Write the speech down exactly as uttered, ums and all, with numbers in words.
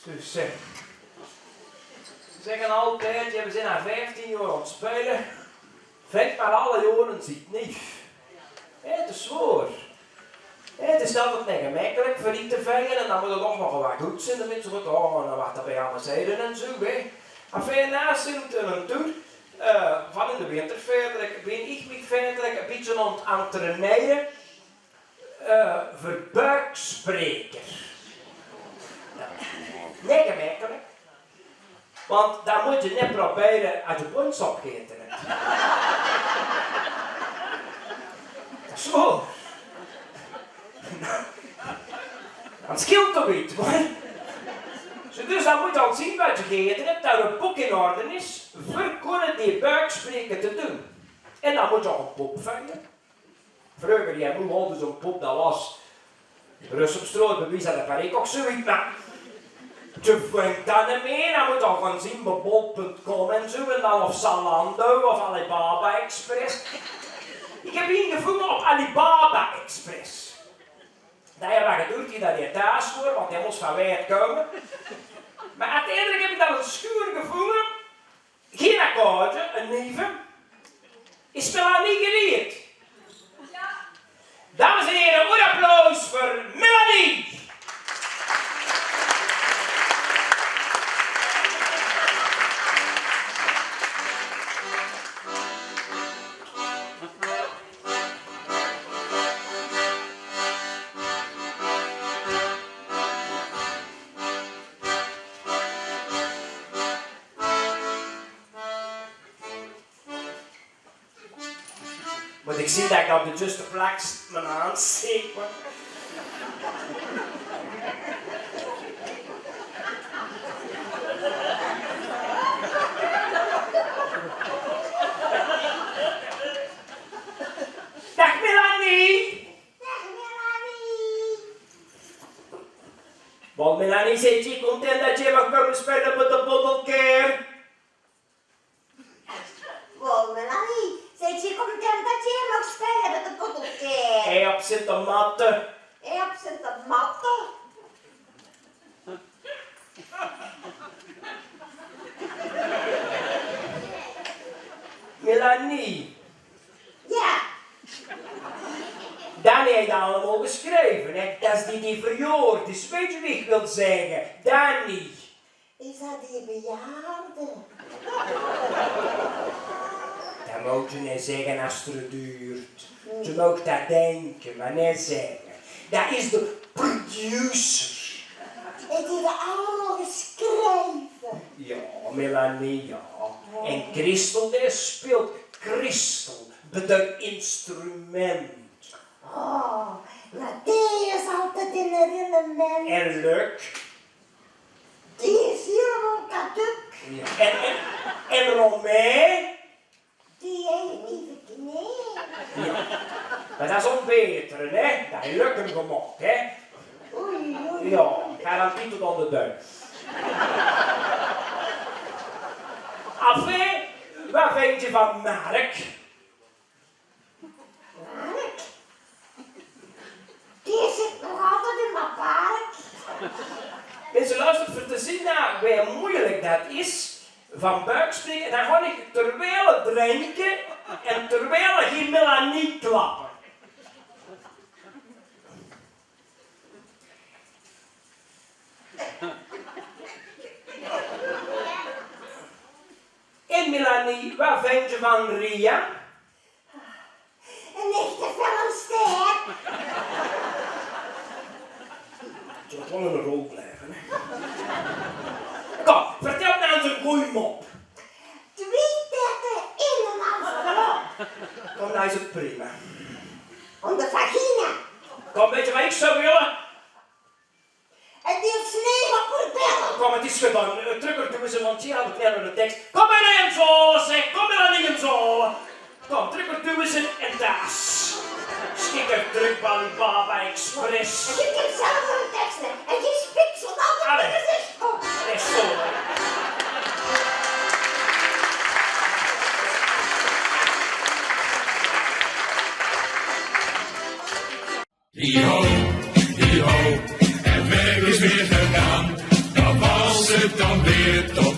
Dus, eh, ze zègke altied, jao, we zeen al vieftien jaor aan 't speule. Vinj mer alle jaore get nuujs. Hè, 't is zwaor. Hè, 't is altied neet gemekkelik veur get te vinje en dan mót 't ouch nog get good zeen. Dan minse good, oh, en dan wat d'r bie aan de zijde en zoe, hè. Enfin, naast zeen we 'n toer, eh, van in de winter verder. Ich bin, ich mich verder e bietje aan 't entraînere. Eh, veur buikspreker. Neet gemekkelik. Want dan mót se neet probere es se bóns opgegaete höbs. Zo. Dan sjeelt toch get, hoor. Zo, dus dan mót se al zeen wat se gegaete höbs, det 't boek in orde is, veur kónne die buikspreker te doon. En dan mót se ouch 'n pop vinje. Vreuger, jao, wie haalde ze zoe'n pop, det waas Brusselstraot, bie wies van de parik ouch zoeget, mer ze vinje det neet mieë, dan mót se al gaon zeen bie bol punt com en zoe, en dan of Zalando of Alibaba Express. Ich höb ein gevónje op Alibaba Express. Det haet get gedoerd eer det dae thoes waor, want dae mós van wied kómme. Mer oeteindelik höb ich dan ein sjoon gevónje. Gein akkoordje, ein nuuj. Is Melanie gereed? Dames en here, ein applaus veur Melanie! Mót ich zeen det ich det op de juuste plek mien aan steek, man. Daag Melanie. Daag Melanie. Wel, Melanie, zeet geer content det geer weer kómme speule bie de Bottlekeer? Wel, Melanie, zeet geer content det geer weer kómme speule bie de Bottlekeer? Hé, op Sint Maarten. Hé, op Sint Maarten. Melanie. Jao. Danny haet allemaol gesjreve, hè. Det is die, die verjaord is. Weits se wae ich wil zègke? Danny. Is det die bejaarde? Det mós se neet zègke es 't duurt. Ze mós det dinke, mer neet zègke. Det is de producer. Haet die det allemaol gesjreve? Jao, Melanie, jao. En Christel, dae speelt Christel bie det instrument. Oh, mer dae is altied in herinnering. En Luc? Die is hielemaol caduc. Jao. En, en, en Romain? Die haet 't neet verkneep. Jao. Mer det is al baeter, hè? Det haet Luc 'm gemaak, hè? Oei, oei. Jao, garantie tot aan de duim. Enfin, waat vinjs se van Mark? Mark? Die zit nog altied in det park. Minse, loester, veur te zeen, eh, wie meujelik det is van buikspreker, dan gaon ich terwiel drinke en terwiel ich Melanie klappe. En Melanie, waat vinjs se van Ria? Ein echte filmster. Ze mót waal in de rol blieve, hè. Kóm, vertèl noe ins ein gooj mop. Twie tètte in ein envelop. Kóm, det is ouch prima. Óm de vagina. Kóm, weits se waat ich zou wille? Ein deil sneeg op häör billen. Kóm, 't is gedaon. Eh, trök d'r toe ins in, want geer höb 't neet aan de teks. Kóm mer in, zo, zèk. Kóm mer aan in, zo. Kóm, trök d'r toe ins in, en das. Sjik 'r trök bie Alibaba Express. En geer kint zelf de teks neet. En geer spikt zo. Allee. Is zo. Hi ho, hi ho, het werk is weer gedaan. Dat was Tot